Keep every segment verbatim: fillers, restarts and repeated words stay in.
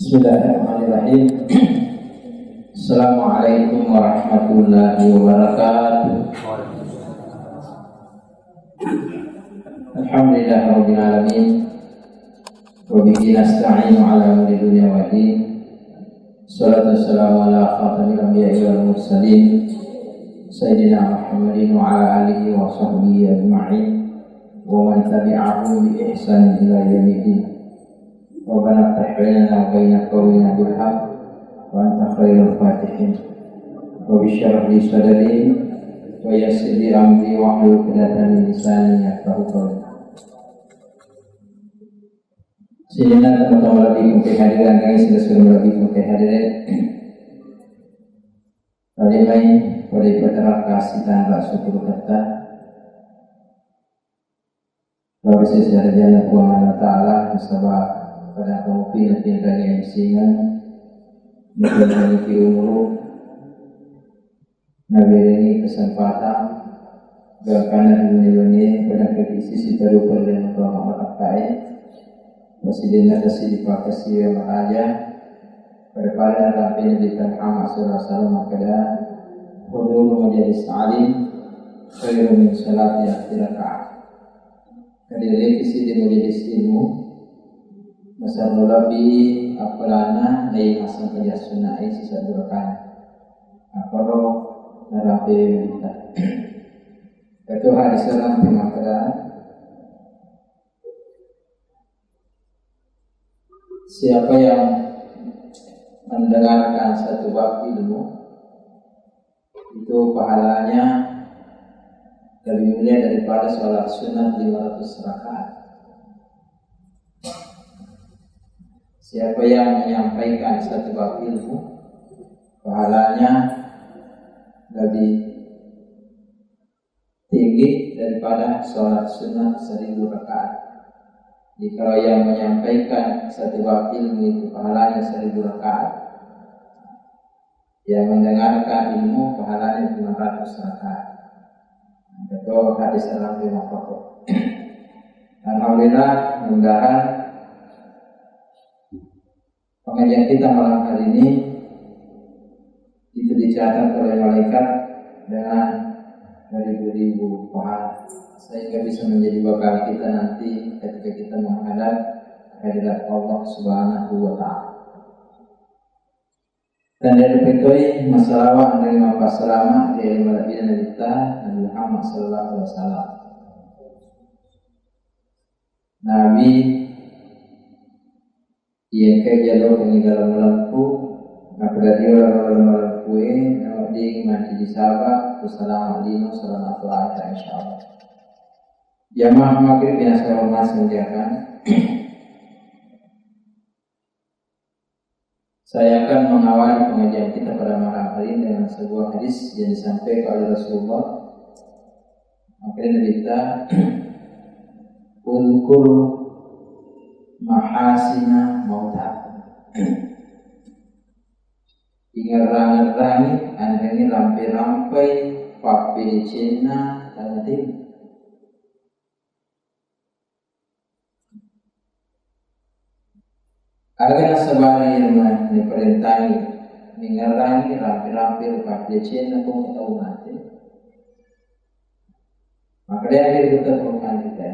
Bismillahirrahmanirrahim. Assalamualaikum warahmatullahi wabarakatuh. Alhamdulillahirabbil alamin. Wa bihi nasta'inu ala umuri dunya waddin. Salatu wassalamu ala khatamil anbiya'i wal mursalin, Sayyidina Muhammadin wa ala alihi wa sahbihi ajma'in, wa man tabi'ahum bi ihsanin ila yaumiddin. Rabbana iftah bainana wa baina qaumina bil haqq wa anta khairul fatihin. Rabbi shrah li sadri wa yassir li amri wahlul 'uqdatam min lisani yafqahu qawli. Sininna teman-teman lebih mungkin hadirin, kami sudah sudah lebih mungkin hadirin. Tadi mai pada ibadah kasih tanggal sepuluh kata. Bapak saya sarjana Puang Allah Ta'ala, nasaba pada kamu pindah-pindah yang singan, mungkin umur, nabirengi kesempatan, gangkana dunia-dunia, pada kaki sisi taruh perlengkapan matakkai, masih dinatasi dipakasi yang meraja, pada-pada narampe Nabi Muhammad sallallahu alaihi wasallam makkeda, "Huduru majalis alim khairu min salati alfi rakaat." Hadiriki siddi majalis ilmu, maserro lebbi appalanna nai massempajang sunnae sisebbu rakaat. Akkoro narampe kita. Itu hadis dalam makkeda, siapa yang mendengarkan satu bab ilmu, itu pahalanya lebih mulia daripada sholat sunat lima ratus rakaat. Siapa yang menyampaikan satu bab ilmu, pahalanya lebih tinggi daripada sholat sunat seribu rakaat. Jadi, kalau yang menyampaikan satu bab ilmu itu pahalanya seribu rakaat, yang mendengarkan ilmu pahalanya lima ratus rakaat. Itu hadis dalam lima pokok. Alhamdulillah, mudah-mudahan pengajian kita malam hari ini itu dicatat oleh malaikat dengan beribu-ribu pahala, sehingga bisa menjadi bekal kita nanti ketika kita menghadap hadirat Allah Subhanahu wa Ta'ala. Dan dari petoi masalah dari mapassalama dari malabina Nabi kita, Nabi Muhammad sallallahu alaihi wasallam. Nabi Iya, engka jalo peninggalan malempu, napada dia orang malempu e, nawa ding mati di Sabah, ku salama lino, salama tu ata, insyaallah. Jamaah maghrib yang saya hormati muliakan, saya akan mengawali pengajian kita pada malam hari ini dengan sebuah hadis yang disampaikan oleh Rasulullah. Makanya kita, "Udzkuru mahasina mautakum." Ingerang-ngerangi anrengnge rampe-rampei pappedecenna tau matemu. Aga nasabari iyaro niparentangi, ningerrangi rampe-rampe ro pappedecenna tau mate. Makkedai ri gurutta tau mate,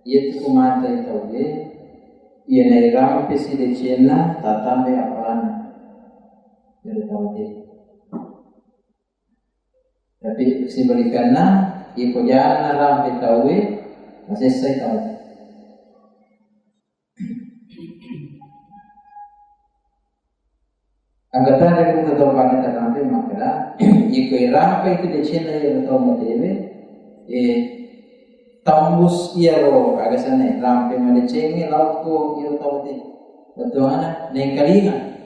iya tu mate tauwe, iya nairampe si decenna tatambai appalanna. Iyaro tau mate. Tapi sibalikanna, iko jana narampe tauwe, masessai tau. Angkatana iko tau pake tarampe makkeda, iko irampe itu decenna iyaro tau matewe, eh, tembus iyaro agasanna rampe madecengnge lao ko iyaro tau mate. Bettuanna nengkalinga.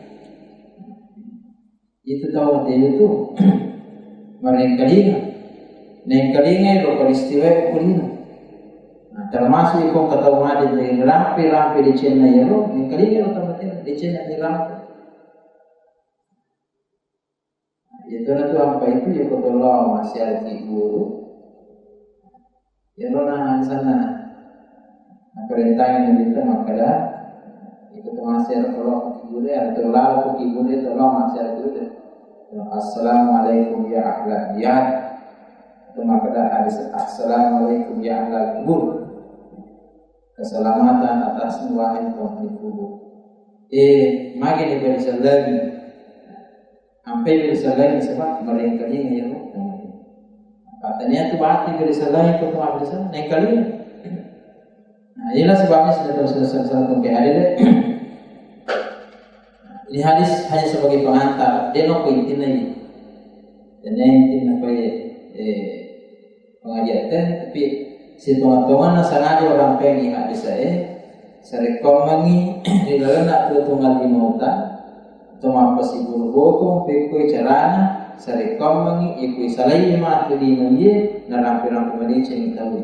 Itu tau mate itu marengkalinga. Nengkalinga ero peristiwa okko lino. Nah, termasuk iko engka tau mate ri rampe-rampe decenna iyaro, nengkalinga ero tau mate decenna ri rampe. Itu na tu ampa itu ya kotolo masih ada guru. Iyaro na sana. Naparentangi Nabitta makkeda, Itu masih ada kalau kubur ya, itu lalu kubur itu lo masih ada kubur. Assalamualaikum ya ahla diyar. Itu makna hadis, "Assalamualaikum ya ahla kubur." Keselamatan atasmu, wahai penghuni kubur. Eh, magi ni beri selagi. Ampe beri selagi sebab mereka ini ya. Katanya tu bati beri selagi, tu beri selagi. Naik kali. Nah, inilah sebabnya sudah terus selesai tungke hari deh. Ini hadis hanya sebagai pengantar. Dia no intinya ini. Dan yang intinya apa ya? Eh, pengajian teh, tapi sitonga-tonganna sengaja orang pengi hadis saya. Sarekkoammengi ri lalenna tu tunggal di mauta, atau mappasiburu bokong, pekkoi carana, sarekkoammengi ikui salai matu di nunjie, narampe-rampe madecengi tauwe.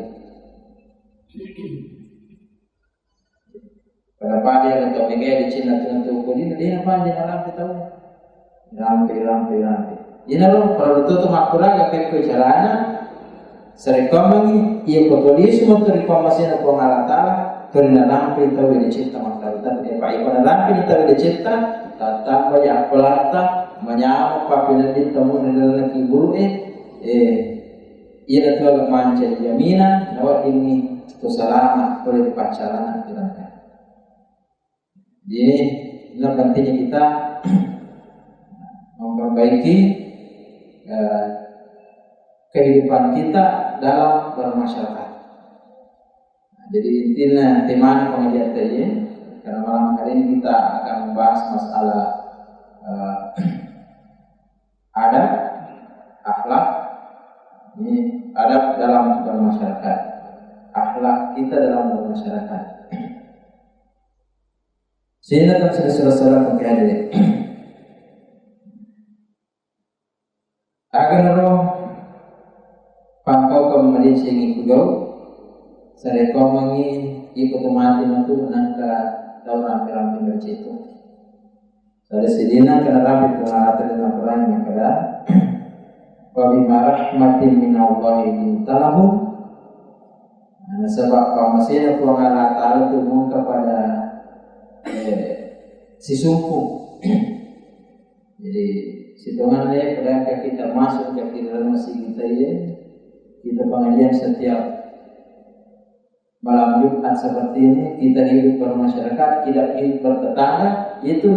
Pada-pada ero tau megae decenna tu-, tu kodi, de napanjai narampe tau. Rampe, rampe, rampe. Inaro perlu tu makkuraga pekko carana, sarekkoammengi, iya ko tolisu matu ri pammasena Puang Allah Taala, tuli narampe tau decenna makkaruta. Eh, pa iko narampe tau decenna, tattamba ya akolatta, manyameng papineddi tau ri laleng kuburu e, eh, Iyana tu aga mancaji jaminan, naweddingngi tu salama pole ri paccarana neraka. Jadi, inilah pentingnya kita memperbaiki, eh, kehidupan kita dalam bermasyarakat. Jadi, intinya tema pengajian tadi, karena malam hari ini kita akan membahas masalah, eh, adab, akhlak, ini adab dalam bermasyarakat, akhlak kita dalam bermasyarakat. Sehingga kan sudah selesai pakai hadis. Agar ro pangkau ke Malaysia ngikut gau, sarekkoammengi iko tu mati matu nangka tau rampe-rampe bercetu. Pada sidina kena rapi pengaratan dan Al-Quran yang kada. Wa bima rahmatin minallahi linta lahum. Nasaba pammasena Puang Allah Taala tu mungka pada, eh, sisumpu. Jadi, sitonganna pada kita masuk ke dalam masjid kita ya, kita pengajian setiap malam Jumat seperti ini, kita hidup bermasyarakat, tidak hidup bertetangga, itu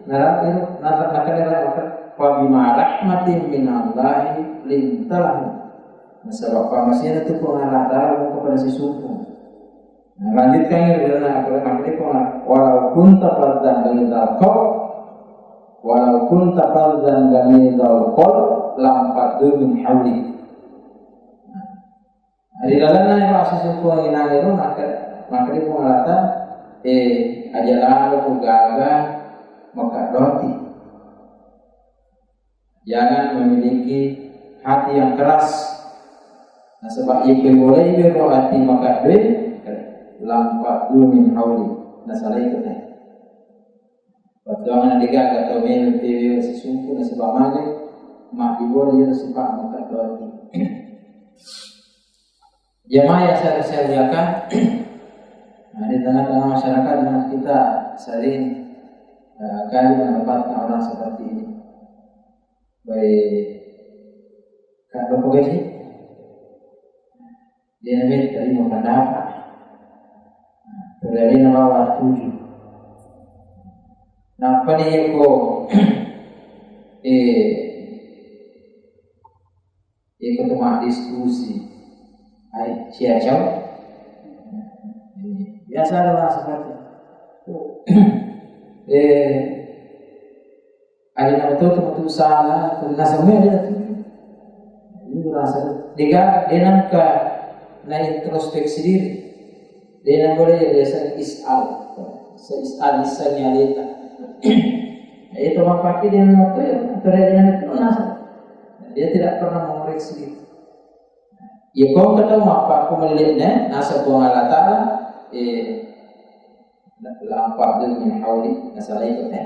neraka, itu neraka, neraka, neraka. Fa bima rahmatin minallahi linta lahum. Nasaba pammasena tu Puang Allah Taala mungka pada sisumpu. Nah, lanjutkan ya, karena apa? Makanya Puang, "Walau kunta fadzan ghalidhal qalb, walau kunta fadzan ghalidhal qalb, lanfaddu min haulik." Nah, Ri lalenna ero assisumpuwang inangngero, maka, makkeda Puang Allah Taala, eh, aja lalo ko gaga makaddoti. Jangan memiliki hati yang keras. Nasaba iyako bolai ero hati makaddoe, lanfaddu min hauli. Nasalai ko te. Bettuanna degaga tau melo tewe sisumpu nasaba mage, maddiboli ero sipa makaddoti. Jamaah yang saya muliakan, nah, di tengah-tengah masyarakat memang kita sering, eh, kali mendapatkan orang seperti ini. Baik, Kak Dopo Gaji. Dia namanya terima pendapat. Terjadi nama waktu tujuh. Napa nih ko, eh, iko teman diskusi. Ai, cia cau. Biasa ada lah seperti itu. Eh, Ada nama tu, tu, tu salah, tu nasa mea dia tu. Ini rasa tu. Dega, dia nangka na introspeksi diri. Dia nang boleh dia sa isal. Sa isal, isal nyalita. Itu mapake dia nama tu ya, tu dia nama tu nasa. Dia tidak pernah mengoreksi diri. Ya, kau kata mapakku melihatnya, nasa Puang Allah Taala, eh, Lanfaddu min hauli, nasalai ko te.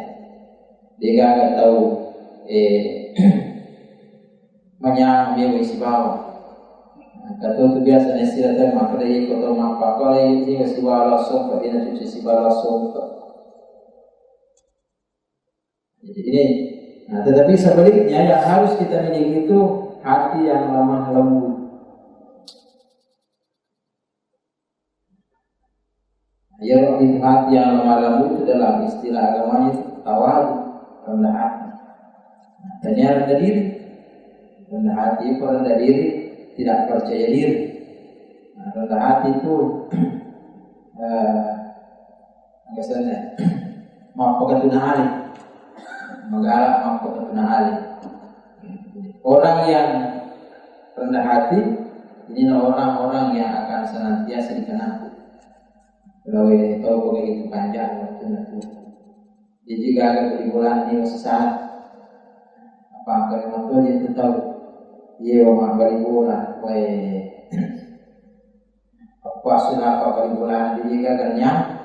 Degaga tau, eh, manyameng mewa sibawa. Engka to tu biasa naissila tau makkeda, iko tau mappakkuala iko sibawa lao songko, de na susi sibawa lao songko. Jadi ini, nah, tetapi sebaliknya yang harus kita miliki itu hati yang lemah lembut. Ya, itu hati yang lemah lembut itu dalam istilah agamanya itu tawadu, rendah hati. Nah, dan yang rendah diri, rendah hati itu rendah diri, tidak percaya diri. Nah, rendah hati itu eh, biasanya mappakatuna ale, magala mappakatuna ale. Orang yang rendah hati ini orang-orang yang akan senantiasa dikenang. Kalau tau begitu panjang waktu itu. Jadi gaga bali bolana ni sesat. Apa kami waktu itu tahu? Iya, mabbali bola, wae. Apa sudah apa bali bolana di liga ganyang?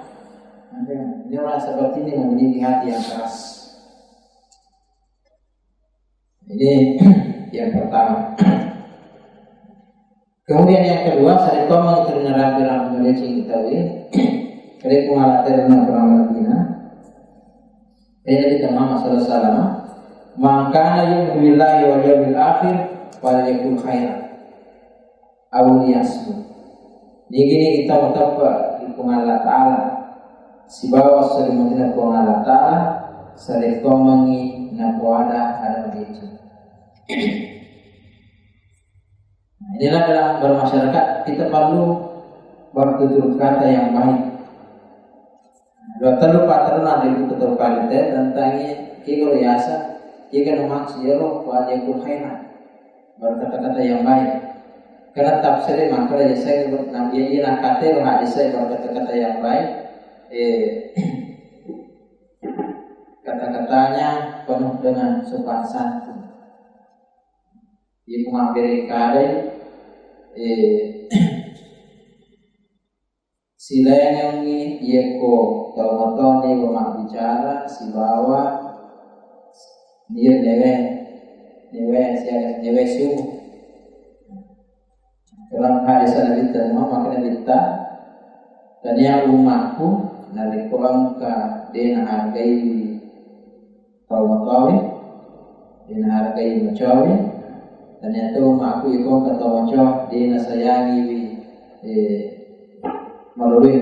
Ini orang seperti ini memiliki hati yang keras. Ini yang pertama. Kemudian yang kedua, sarekkoammengngi tu rinarang-rang maleceng kita wi. Kare kumala terna pramana. Ini kita Muhammad sallallahu alaihi wasallam. "Man kana yu'minu billahi wal yawmil akhir falyakul khairan." Aw liyasmut. Nigi-nigi tau mateppe ri Puang Allah Ta'ala sibawa salimuddinna Puang Allah Ta'ala, sarekkoammengngi napoada ada madeceng. Nah, inilah dalam bermasyarakat kita perlu bertutur kata yang baik. Dua tellu patterna ri buku tau palite tentangi kega lo yasa, kega no maksud yero wajah khairan. Berkata-kata yang baik. Karena tafsir makna ya saya nabi ini nakate lo hadis saya berkata-kata yang baik. Eh, kata-katanya penuh dengan sopan santun. Ibu mampir kadai, eh, Silaingengngi iyekko tau matoni mabbicara sibawa niya newe, newe siaga newe sumu. Dalam hadis Nabi Muhammad, maka Nabi ta, tania umatku narekko engka de nahargai tau matoawe, de nahargai macoawe, tania to makku iko engka tau macoa, de nasayangiwi, eh, maloloe.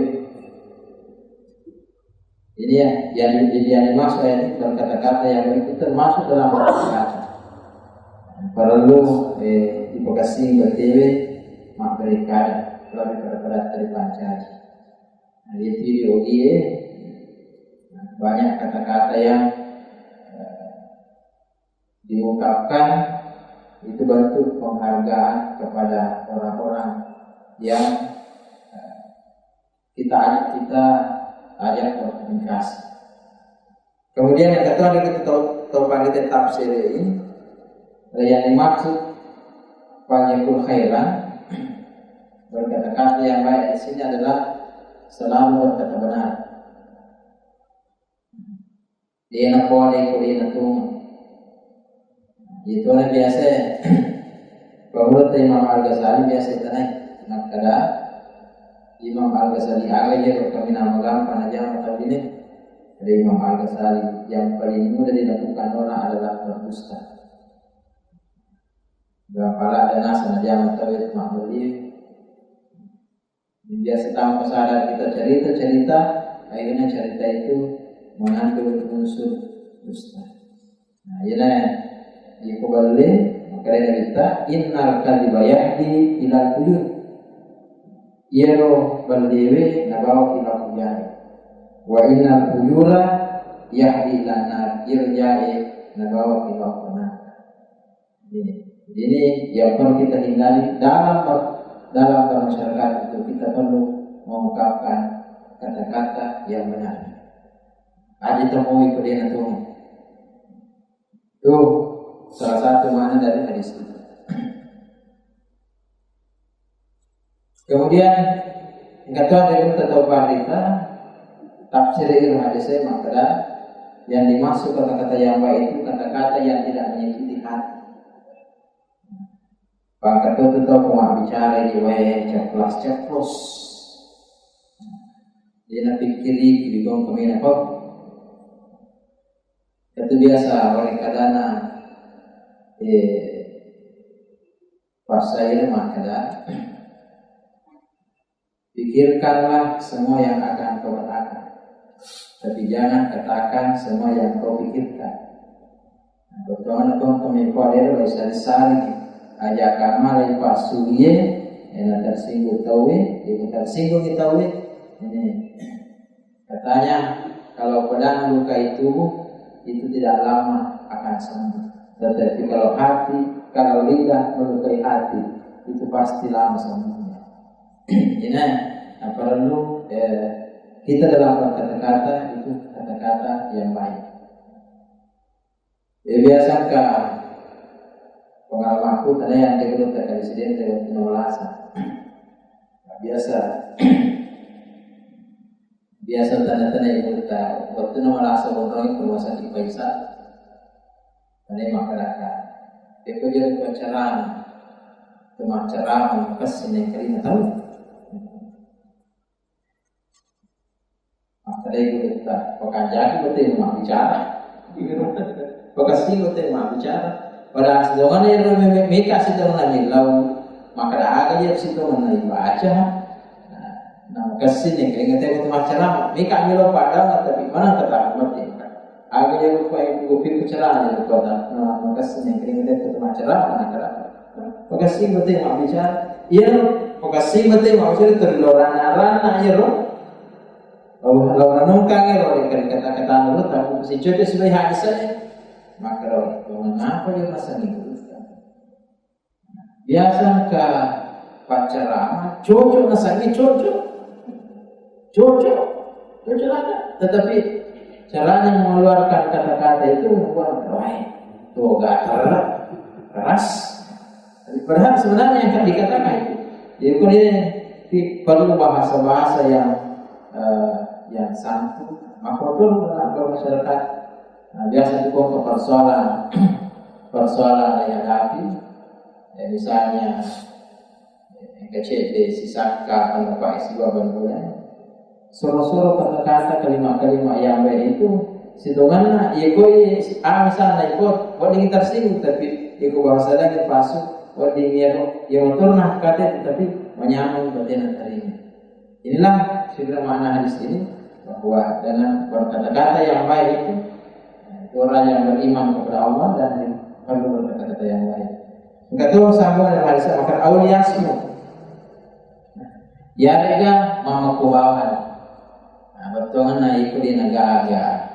Ini ya, yang, yang dimaksud ayat itu dalam kata-kata yang itu termasuk dalam kata-kata. Perlu, eh, dipakasih bertiwi, mak berikada, lebih pada pada terpancai. Nah, itu ideologi, eh, banyak kata-kata yang, eh, diungkapkan itu bentuk penghargaan kepada orang-orang yang, eh, kita ajak, kita ajak berkomunikasi. Kemudian yang kedua, kita tahu, tahu pagi tetap seri ini, yang dimaksud falyakul khairan, berkata-kata yang baik di sini adalah selalu berkata benar. Dena pole ko dena tong. Itu na biasa. Pemurut Imam Al-Ghazali biasa tanai. Makkada Imam Al-Ghazali aga iya kami nama gampang aja mau tahu ini. Ada Imam Al-Ghazali yang paling mudah dilakukan orang adalah berdusta. Berapa ada nasa aja mau tahu itu mak beli. Biasa tanpa sadar kita cerita-cerita, akhirnya cerita itu mengandung unsur dusta. Nah, iyana iko balle, makanya kita, "Innal kadhiba yahdi ilal fujur." Iyaro ballewe nabawa ila fujare. "Wa innal fujura yahdi ilan nar." Iyaro jae nabawa ila neraka. Ini, ini yang perlu kita hindari dalam ber-, dalam bermasyarakat itu kita perlu mengungkapkan kata-kata yang benar. Aja temui kedena tuh. Itu salah satu makna dari hadis itu. Kemudian, engka to ada guru atau pandita tafsir ilmu hadis saya makkada, yang dimaksud kata-kata yang baik itu kata-kata yang tidak menyakiti hati. Bahkan to tau ko mabbicara di wae ceplos-ceplos. Dia napikkiri di gong kemina kok. Itu biasa oleh kadana, eh, pasai makkeda, pikirkanlah semua yang akan kau katakan, tapi jangan katakan semua yang kau pikirkan. Bettuanna tongko meko ero sari-sari aja kamala ipassulie, ena tersinggung tauwe, ibu tersinggung tauwe. Ini katanya, kalau pedang melukai tubuh, itu tidak lama akan sembuh. Tetapi kalau hati, kalau lidah melukai hati, itu pasti lama sembuhnya. Ini yang perlu, eh, kita dalam berkata-kata itu kata-kata yang baik. Ya, biasa ka pengalamanku tadi yang dia guru tak kali sedih dari waktu nolasa. Biasa, biasa tanda-tanda yang guru tak waktu nolasa orang itu rumah sakit Faisal. Tadi masyarakat. Dia kerja di acara, cuma acara kasih yang kali tahu. Makkedai gurutta, "Pakajaki bete mabbicara." Pakessing bete mabbicara. Pada sidonganna ero me-, me-, meka sidonganna millau, makkeda aga je sidonganna ibaca. Nah, nah, makessing ni, keringat aku tu macam apa. Meka millau pada, tapi mana kata mati. Aga je rupa yang kupiku cerah je rupa tak. Nah, makessing ni, keringat aku tu macam apa, nah, kata. Pakessing bete mabbicara. Iya, pakessing bete mabbicara, terlalu rana-rana, iya, ro. Lao, lao renungkan ero ri kata-kata ro, tapi si cocok sebagai hadis aja. Maka ro, mengapa dia rasa nih? Biasa ke pacaran, cocok rasanya cocok. Cocok. Cocok ada. Tetapi caranya mengeluarkan kata-kata itu membuat, wah, tuh gatal keras. Padahal sebenarnya yang dikatakan itu, ya, itu dia di-, perlu bahasa-bahasa yang, eh, yang santun. Maka perlu dalam masyarakat. Nah, biasa itu kok persoalan, persoalan yang dihadapi, ya, misalnya, eh, kecil di sisaka pendapat siwa bantuan. Soro-soro kata-kata, kalimat-kalimat yang baik itu, sitonganna, iya koi, ah, misalnya, iko, wedding tersinggung, tapi iko bahasa lagi pasu, wedding iya, iya motorna kata itu, tapi menyambung, berarti terima. Inilah sebenarnya makna hadis ini, bahwa dengan berkata-kata yang baik itu, itu orang yang beriman kepada Allah dan perlu berkata-kata yang baik. Engka to sambung dengan hadis, maka auliasmu. Yarega mammekko bawang. Nah, bettuanna iko de nagaga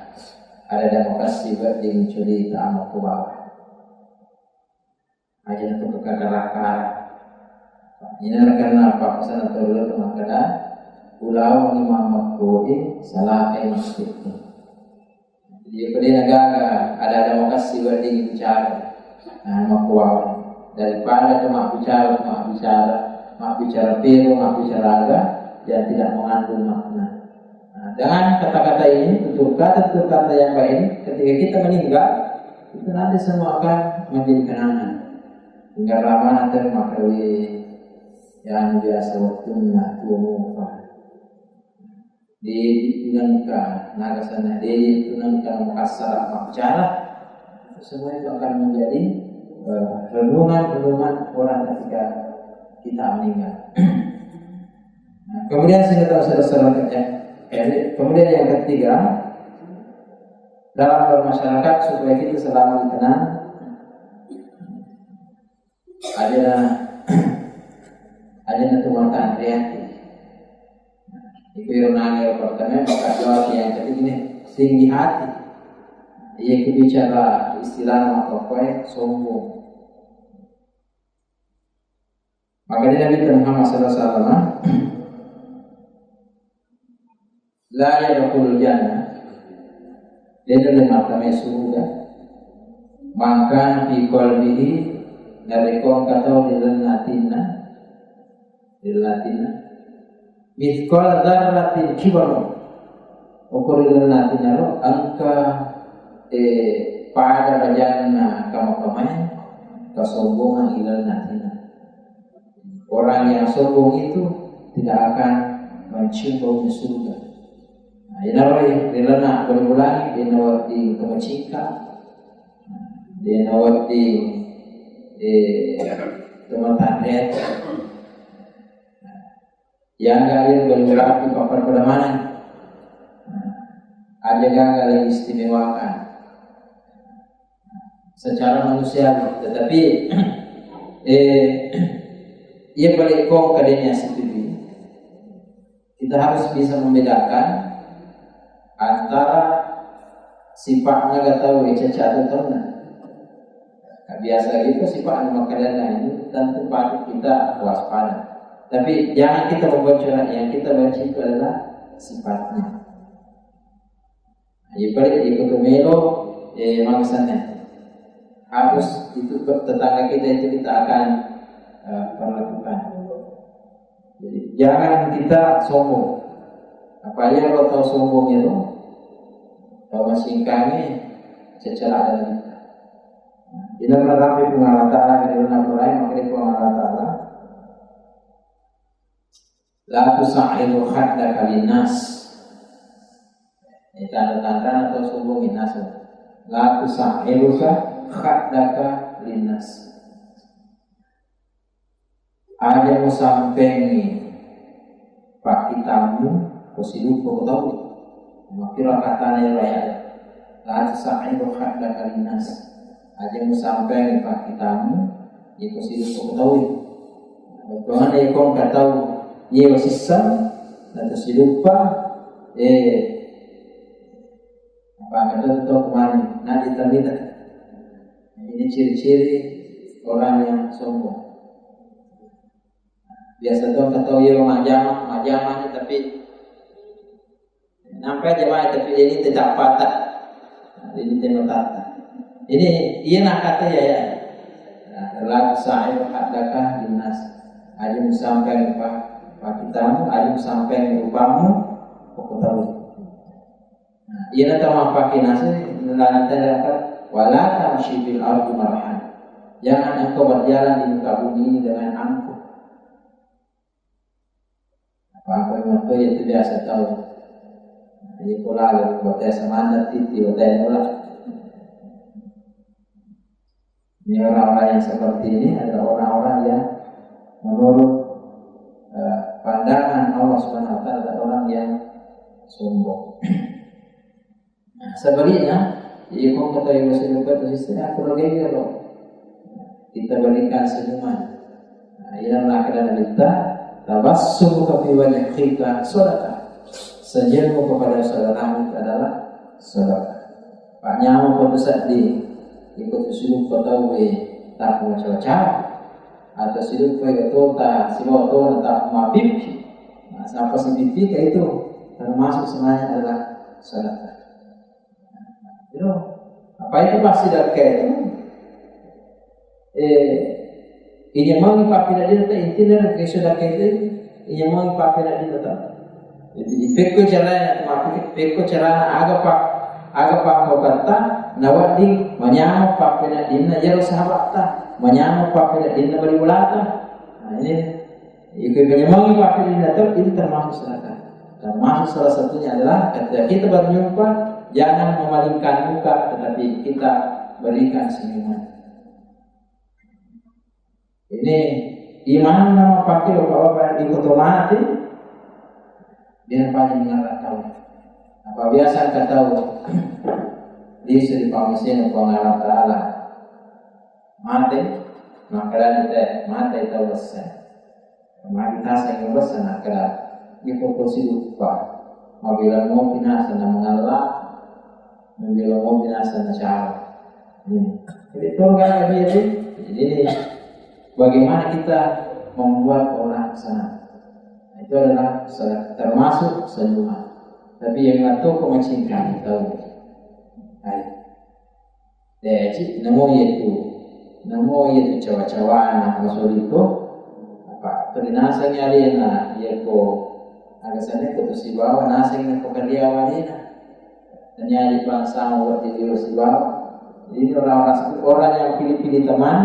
ada-ada makessing wedding cerita mammekko bawang. Aja tu kekara-kara. Ina karena apa pesan turun makkeda, ulao mammekko salakai masjid. Jadi, pada nagaga, ada-ada makessing wedding bicara. Nah, makkuwawang. Daripada ke mabbicara, mabbicara, mabbicara pero, mabbicara aga yang tidak mengandung makna. Nah, dengan kata-kata ini, tutur kata-tutur kata yang baik ini, ketika kita meninggal, itu nanti semua akan menjadi kenangan. Hingga ramana termakawi yang biasa waktunya tuh. De tunangka naga sana, de tunangka makassara mabbicara, semua itu akan menjadi, eh, renungan-renungan orang ketika kita meninggal. Nah, kemudian sehingga tahu saudara-saudara, ya, jadi, kemudian yang ketiga, dalam bermasyarakat supaya kita selalu tenang, Aja na, aja na tumata ati. Iku ero nangero pertama, maka jawab yang ketiga nih, tinggi hati. Iya, itu bicara istilah apa kue sombong. Makanya Nabi Muhammad sallallahu alaihi wasallam, la yadkhulul jannah, de nulle mattamai suruga, man kana fi qalbihi, narekko engka tau ri lalenna atinna, ri lalenna atinna, mithqala dzarratin kibar, okko ri lalenna atinna ro engka, eh, pada bajanna kama-kamae, kasombongan ri lalenna atinna. Orang yang sombong itu tidak akan mencium baunya surga. Nah, Inaroi rilana bali-balinna, de' nawedding to macingka, de' nawedding, eh, to matanre. Yang gaga bali-balinna pappada-pada maneng. Aja gaga lagi istimewakan secara manusiawi, tetapi, eh, iya bali ko kadenya sipibi. Kita harus bisa membedakan antara sifatnya gak tahu ya cacat atau enggak. Nah, biasa itu sifat makanya ini tentu patut kita waspada. Tapi jangan kita membocorkan, yang kita benci itu adalah sifatnya. Jadi, pada itu melo, eh, maksanna. Harus itu tetangga kita itu kita akan, eh, perlakukan. Jadi, jangan kita sombong. Apa iya lo tau sombong itu? Tau masingkangi cecelaan kita. Ina menerapkan Puang Allah Ta'ala, kita menerapkan makanya Puang Allah Ta'ala. La tusa'ir khaddaka linnas. Ini tanda-tanda atau sombong linnas. La tusa'ir khaddaka linnas. Aja musampengi pakkitammu ko siluppa ko tau. Makkiro katana ya, la tusa'ir khaddaka linnas. Aja musampengi pakkitammu iko siluppa ko tau. Bettuanna iko engka tau iya sissa, na to siluppa, eh, apa kata tau kemana? Nah, ditamita. Ini ciri-ciri orang yang sombong. Biasa tu engka tau iya majjama, majjama ni, tapi nampai jamaah, tapi ini tidak patah. Ini tidak patah. Ini iya nakata ya, ya. Nah, la tusa'ir khaddaka linnas. Aja musampengi pakkitammu, aja musampengi rupamu ko tau. Nah, iyana tau mappake naseng, lantai apa? Wala tamshi fil ardi marahan. Jangan engkau berjalan di muka bumi ini dengan angkuh. Apa-apa yang betul itu biasa tahu. Jadi pola, buat saya semangat titi, buat saya nolak. Ini orang-orang yang seperti ini adalah orang-orang yang menurut, eh, pandangan Allah Subhanahu wa Ta'ala adalah orang yang sombong. Nah, sebaliknya, iya, kau kata yang masih lupa itu sisi aku lagi ya, loh. Kita berikan senyuman. Nah, ini adalah kata Nabi kita, tabassumuka fi wajhika sadaqah. Senyummu kepada saudaramu itu adalah sedekah. Panyameng ko to seddi, iko to siluppa tauwe, tappa macawa-cawa. Atau siluppa iko tota sibawa tona tappa mabbibbi. Nah, siapa si bibbi ka itu termasuk semuanya adalah sedekah. Itu apa itu pasti sedekah itu? Eh, inyamengi pappeneddinna ta, intinna ri sedekah itu, inyamengi pappeneddinna ta. Jadi, pekko carana, maksudnya, pekko carana aga pa-, aga pakkaukatta, nawedding manyameng pappeneddinna iyaro sahabatta, manyameng pappeneddinna bali bolata. Nah, ini, itu manyameng pappeneddinna ta, ini termasuk sedekah. Termasuk salah satunya adalah ketika kita berjumpa, jangan memalingkan muka, tetapi kita berikan senyuman. Ini imanna mappake bapak-bapak di koto mati, dia paling mengarah tahu. Apa biasa engka tau lisu ri pammasena Puang Allah Ta'ala. Mate, makkedani te, mate tau essa. Magi taseng bessa nakkeda, iko ko siluppa. Mabela mopi naseng na mangalla, mabela mopi naseng na cawa. Hmm. Jadi, tolong kami jadi, jadi ini bagaimana kita membuat orang senang. Nah, itu adalah se-, termasuk senyuman. Tapi yang ngatur pemacingkan tahu. Hai. Eh, ci, namo iya tu, namo iya tu cawa-cawana masuli tu, apa, tu dinasengi alena, iya ko, aga senna ko tu sibawa, nasengi ko kalia walena. Tania di bangsa wa di liwa sibawa. Jadi ini orang-orang, orang yang pilih-pilih teman,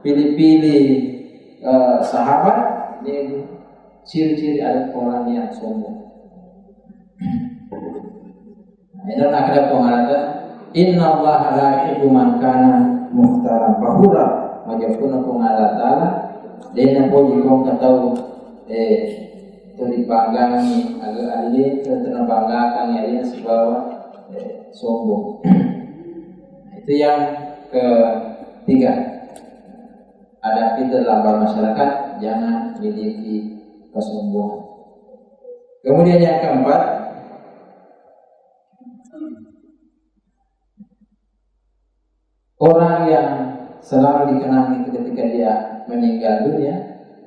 pilih-pilih, eh, sahabat, ini ciri-ciri ada orang yang sombong. Ero nakkeda Puang Allah Ta'ala, "Innallaha la yuhibbu man kana mukhtalan fakhura." Majeppunna Puang Allah Ta'ala, de' napoji ko engka tau, eh, tuli banggangi, aga-, ade' tuli nabanggakangi alena sibawa, eh, sombong. Itu yang ketiga. Adab kita dalam bermasyarakat, jangan miliki kesombongan. Kemudian yang keempat, orang yang selalu dikenang itu ketika dia meninggal dunia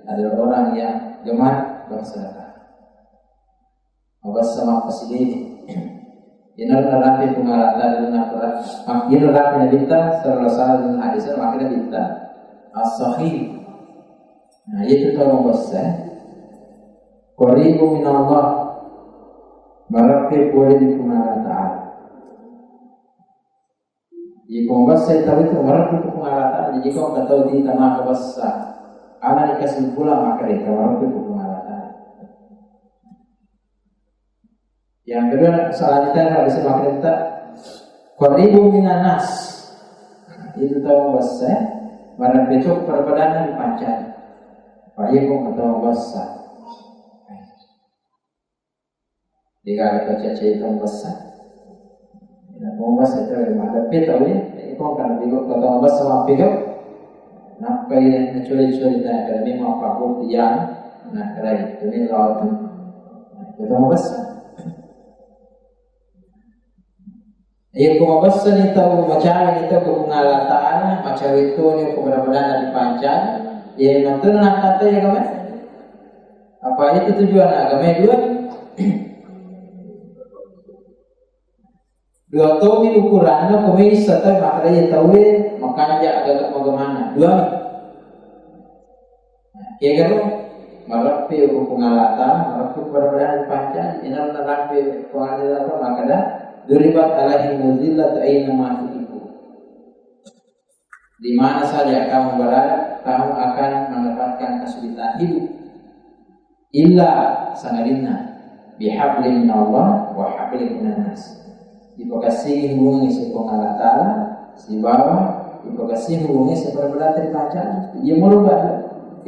adalah orang yang gemar bersedekah. Mabessa mappasidene. Iyana narapi Puang Allah Ta'ala na Quran. Mak-, iyana narapi Nabitta sallallahu alaihi wasallam hadis, maka Nabitta as-sakhir. Nah, itu tau mabessa. Qaribu minallah. Marapi pole di Puang Allah Ta'ala. Iko mabessa tau itu marapi ku Puang Allah Ta'ala. Jadi ko engka tau tita maka bessa. Ana di kesimpulan maka de' tau marapi ku Puang Allah Ta'ala. Yang kedua, selanjutnya kalau bisa makin kita qaribu minan nas. Itu tau mabessa, mana betul perbedaan di panjang. Pak Ibu tau mabessa. De'gaga tau cacai tau mabessa. Tau mabessa itu madeppe tau ya. Iko kan bigo tau mabessa mapigo. Nappai nacuri-curi na kada memang pabbotting iya nakkedai tuli lao tu. Itu mabessa. Iya ko mabessani tau, macawani tau ko Puang Allah Ta'ala, macawe toni ko pada-padana ripancani. Iya matuna nakkatai agama. Apa itu tujuan agama dua? Dua tomi ukuranna, ko misa tau makkeda iya tauwe makanja' aga-aga magemana. Dua mi. Nah, kegaro marappe ko Puang Allah Ta'ala, marappe ko pada-padana ripancani, inna marappe ko Puang Allah Ta'ala makkeda, duribat alaihim zillatu aina ma tuqifu. Di mana saja kamu berada, kamu akan mendapatkan kesulitan hidup. Illa sangadinna bihablin minallah wa hablin minan nas. Ipakassingi hubungan si Puang Allah Ta'ala sibawa ipakassingi hubungan si pada-pada ripancani. Iya mulu ba.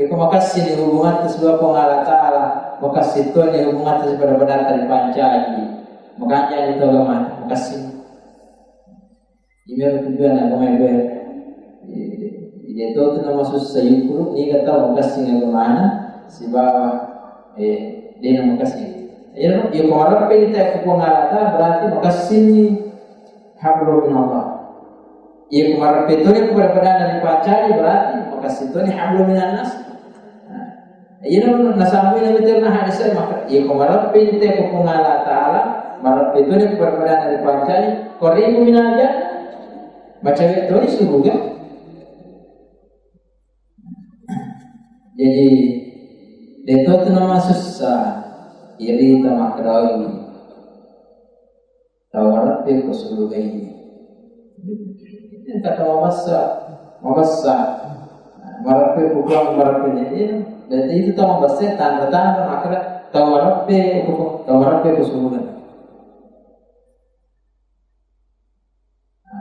Iko makassingi hubungan sibawa Puang Allah Ta'ala, makassi toni hubungan si pada-pada ripancani. Makanya itu agama makassingi. Iyaro tujuan agama itu ya. Jadi itu tu nama susah yukuru, ini kata makassingi agamana sibawa, eh, de' na makassingi. Iya, iya ko marappe ni te ko Puang Allah Ta'ala, berarti makassingi hablum minallah. Iya ko marappe toni ko pada-padana ripancani, berarti makassi toni hablum minan nas. Nah, iya, nasambung Nabi terna hadis maka, iya ko marappe ni te ko Puang Allah Ta'ala, marappe toni ko pada-padana ripancani, qaribu minal jannah. Macawe toni suruga. Jadi, de' to tu nama susah, iri tamakkadawi. Tau marappe ko suruga ini. Engka tau mabessa, mabessa. Marappe ko Puang, marappe ni. Iya. Dan itu tau mabessa tanda-tanda makkeda tau marappe ko, tau marappe ko suruga.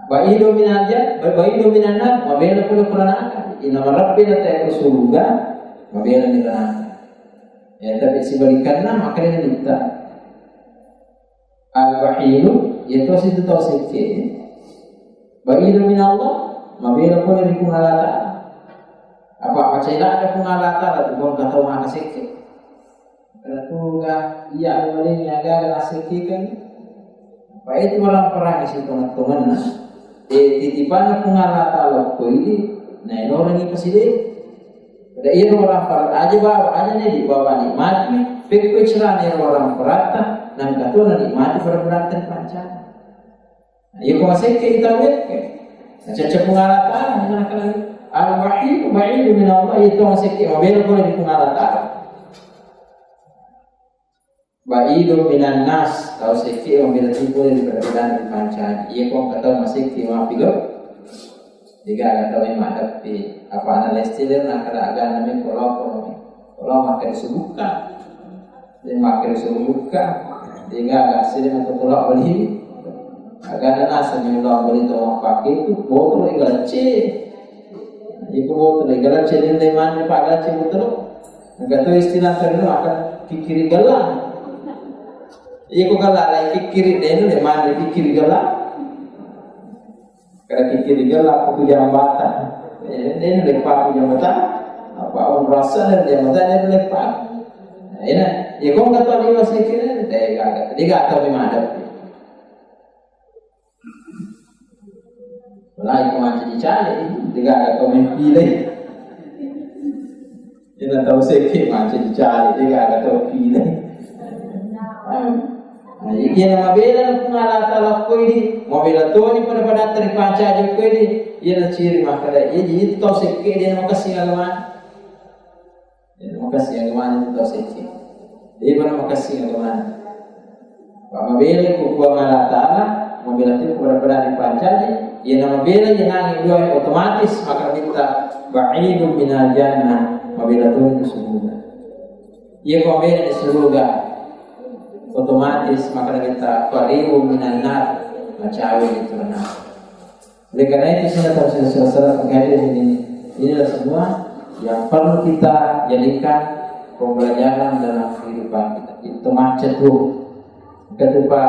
Ba'idu minal jan-, ba-, ba'idu minan nar, mabela pole ko neraka. Inna marappe na te ko suruga, mabela ni neraka. Ya, tapi sebalikanna makkeda ni Nabitta. Al-bakhilu, iya tosi tu tau sekke. Ba'idu minallah, mabela pole ri Puang Allah Ta'ala. Apa macai ladde Puang Allah Ta'ala tu, engka tau maka sekke. Kada tuga iya malengngi aga-aga nasekkekengngi. Apa itu orang perang si tongeng-tongenna. Eh, titipanna Puang Allah Ta'ala ko idi, naelorengngi pasideng. Pada iyaro warampara aja bawa, aja nedi bawa nikmati, pekko cerana iyaro waramparatta, nangka to nanikmati pada-padatta ripancani. Nah, iya ko masekke ita wekke. Nacacca Puang Allah Ta'ala, nangka lagi. Al-bahilu ba'idu min Allah, itu masekke, mabela pole di Puang Allah Ta'ala. Ba'idu minan nas, tau sekke mabela pole di pada-padana ripancani. Iya ko engka tau masekke mapigo. De'gaga tau e madeppe. Apa ana lestiler na kada agana me koloko me. Koloko makkeda subukka. De' makkeda subukka. De'gaga sede na koloko beli. Agana naseng mi ulaweng bali to mappake itu botolo igalacce. Iko botolo igalacce, de' manre pa galacce botolo. Engka to istilah tadi maka kikkiri gella. Iko gella lai kikkiri, de' manre kikkiri gella. Kada kikkiri gella ko jambatan. Eh, de' lepa jambatan. Apa urasa dan jambatan de' lepa. Ina, iko kata liwa sikit, de' gaga. De' gaga memang ada. Wallahi, ko mancaji caleg, de' gaga tau mempilih. Ina tau sekke mancaji caleg, de' gaga tau pilih. Nah, iya na mabela na Puang Allah Taala ko idi, mabela toni pada-pada ripancaji ko idi, iya na ciri makkeda, iya jadi itu tau sekke de' na makessing agama. Jadi, makessing agamana itu tau sekke. Jadi, mana makessing agamana. Pak mabela ko Puang Allah Taala, mabela tu pada-pada ripancaji, iya na mabela iya nangi dua otomatis maka minta ba'idun minal jannah, mabela tu suruga. Iya ko mabela di suruga, otomatis maka minta qaribun minan nar, macawe di neraka. Oleh karena itu, sining tau silessureng-sureng pengkaji ini, inilah semua yang perlu kita jadikan pembelajaran dalam kehidupan kita. Itu macet tuh. Ketupa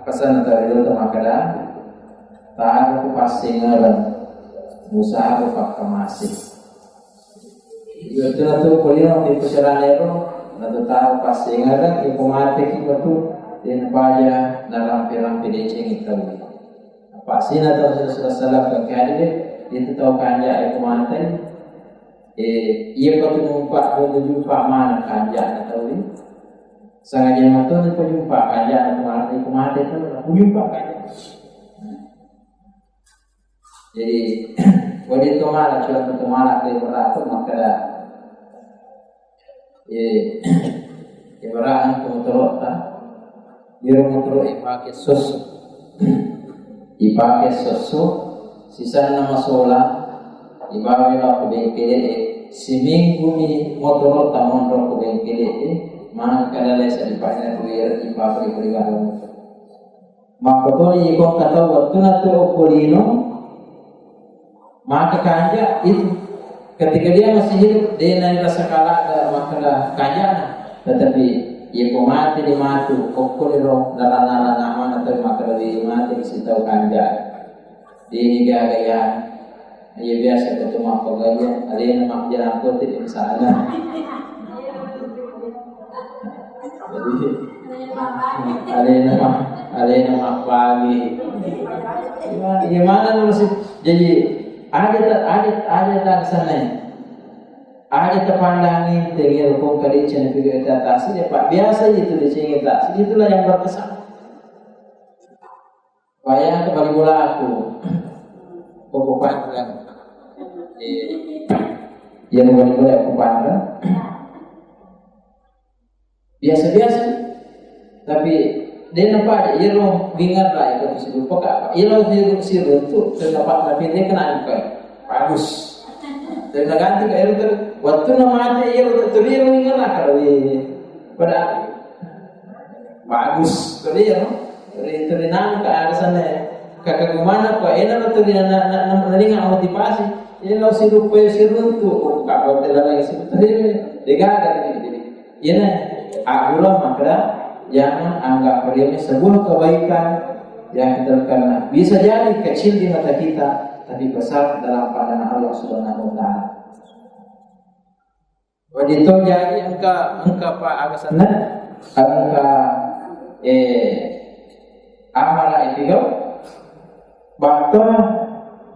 pesan dari Dr. Makada, tahu aku pasti ngerem, usaha aku pakai masih. Iya, itu tuh kuliah di peserahan itu, nanti tahu pasti ngerem, ya pemati kita tuh, dan baja dalam film-film itu. Apa sina tau sudah salah ke kade, itu tau kanja e kumate. Eh, iya patu numpak, patu jumpa mana kanja tau ni. Sengaja matun pajumpa kanja kumate, kumate tu pajumpa kanja. Jadi, wadi tomala, cuma tomala ke berlaku maka Eh, ibaratna ko motoro'ta, iyaro motoro' ipake sosso. Ipake sosso, sisanna masola, ibawa lao ko bengkele'e, siminggu mi motoro'ta monro ko bengkele'e, maka kada lesa dipake na duwe ipake ri garo. Makkotoni iko engka tau wettuna tu okko lino, maka kanja itu. Ketika dia masih hidup, de' na rasa kala ada makkeda kanjana. Tetapi, iko mati di matu, okko liro, narana-rana mana tau makkeda di mati, si tau kanja. Di gaga ya. Iya, biasa ko tu mappagaia, alena mabbilang kote misalna. Jadi, alena ma-, alena mappagi. Iya, iya, mana nulis? Jadi, ada ta-, ada, ada tak sana. Ada tapandangi, tengil pun kali cina piga tasnya, Pak. Biasa itu di sini tasnya. Itulah yang berkesan. Bayangkan bali bola aku. Pokok panrang. Eh, iya, bali bola aku panrang. Biasa-biasa. Tapi, de' na pada, iyaro wingerra itu si lupa ka apa. Iyaro si, si runtu, tetap tapi de' kena angka. Bagus. Dan na ganti ka iyaro ter-, waktu na mate iyaro ter-, tuli iyaro wingerra kalau pada Bagus, tuli ya, no? Tuli, tuli nangka alasannya. Kakak gumana ko, ena lo tuli na, na, na, nalinga motivasi. Ena lo sirupa siruntu, oh, kak hotel lagi sirupa. Dega ada ini. Ena, aku lo makada, jangan anggap remeh sebuah kebaikan yang kita lakukan. Bisa jadi kecil di mata kita, tapi besar dalam pandangan Allah Subhanahu wa Ta'ala. Wedding to jaji engka, engka pa aga senna, engka, eh, amala ipigau, batto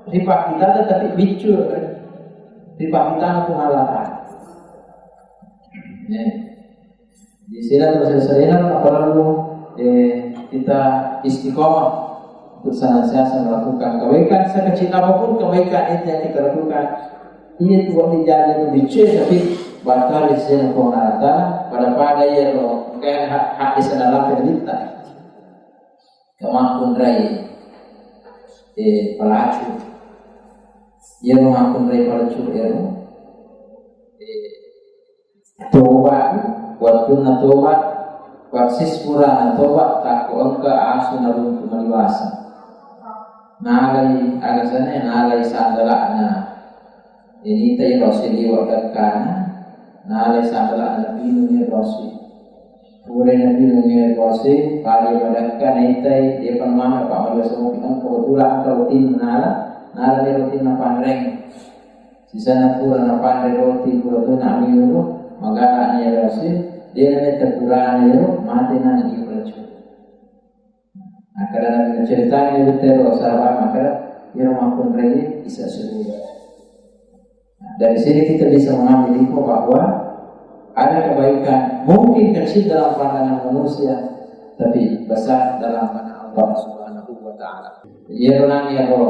ripakkita tetapi biccu ripakkita Puang Allah Ta'ala. Eh, di sini terus sering apa lalu, eh, kita istiqomah untuk senantiasa melakukan kebaikan, sekecil apapun kebaikan itu yang kita lakukan, iya tu boleh jadi lebih kecil, tapi bakal di sini Puang Allah Ta'ala, pada-pada iya lo, kayak hak, hak di sana lah kita. Kemakkunrai, eh, pelacu. Iya lo makkunrai pelacu, iya lo. Eh, Toba, wettunna toba, persis purana toba, takko engka asu naruntu maliwasa. Nalai, alasanna nalai sandala'na. Jadi, tai rosi liwa' dekkana, nalai sandala'na pinungi rosi. Pura napinungi rosi, pale madekka, naitai, dia pun mama, Pak, malu semua pinang, kebetulan engka roti nala, nala ni roti napanreng. Sisana pura napanre roti, pura tu nak minum, magala ni rosi, dia namanya tepurana, mati nang di pelacu. Akkeda Nabi, naceritani tero sahabat, maka iro makkunrai isa suruga. Nah, dari sini kita bisa mengambil info bahwa ada kebaikan mungkin kecil dalam pandangan manusia, tapi besar dalam pandangan Allah Subhanahu wa Ta'ala. Iyaro nang iyaro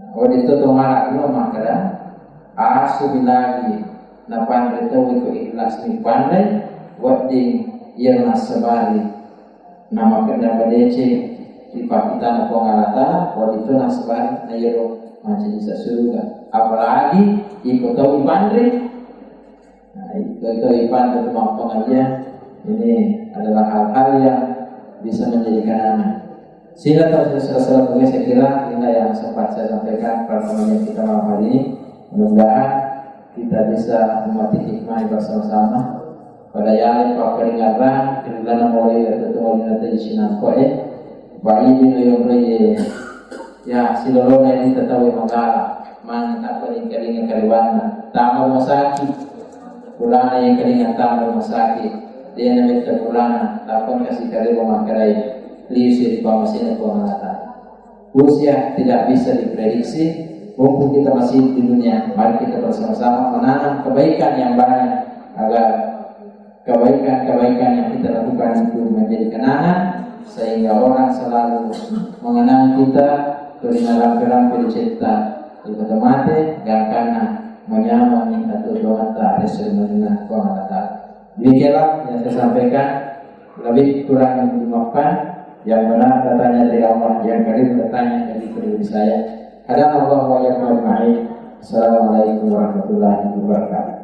Wedding to tomala lo makkeda, asu bilagi napanre tauwe ko ikhlas mi panre, wedding iyaro nassabari namakkeda madeceng ri pakkitana Puang Allah Ta'ala, wedding to nassabari na iyaro macaji suruga. Apalagi iko tau ipanre, Nah, itu, itu Ipan, itu mau pengajian. Ini adalah hal-hal yang bisa menjadikan anak. Sehingga, saudara-saudara, saya kira inilah yang sempat saya sampaikan pada pengajian kita malam hari ini. Mudah-mudahan kita bisa memetik hikmah bersama-sama. Pada yale paperingaran, kerana mulai itu mulai nanti di Sinangko, eh. Bayi ini yang mulai, ya, silolona ini tetawi magala. Mana tak paling keringat kaliwanna. Tama rumah sakit. Purana engkalinga tama rumah sakit, de nametta purana, tappa engka sikarero makkedai, liusi ri pammasena Puang Allah Ta'ala. Usia tidak bisa diprediksi, mumpung kita masih di dunia, mari kita bersama-sama menanam kebaikan yang banyak agar kebaikan-kebaikan yang kita lakukan itu menjadi kenangan, sehingga orang selalu mengenang kita, tuli narampe-rampe ri cetta ri kota mate, gangkanna manyameng atau doatta ri sesena Puang Allah Ta'ala. Demikianlah yang saya sampaikan, lebih kurang dimaafkan, yang benar datangnya dari Allah, yang keliru datangnya dari pribadi saya. Hadanallahu wa iyyakum ajma'in. Assalamualaikum warahmatullahi wabarakatuh.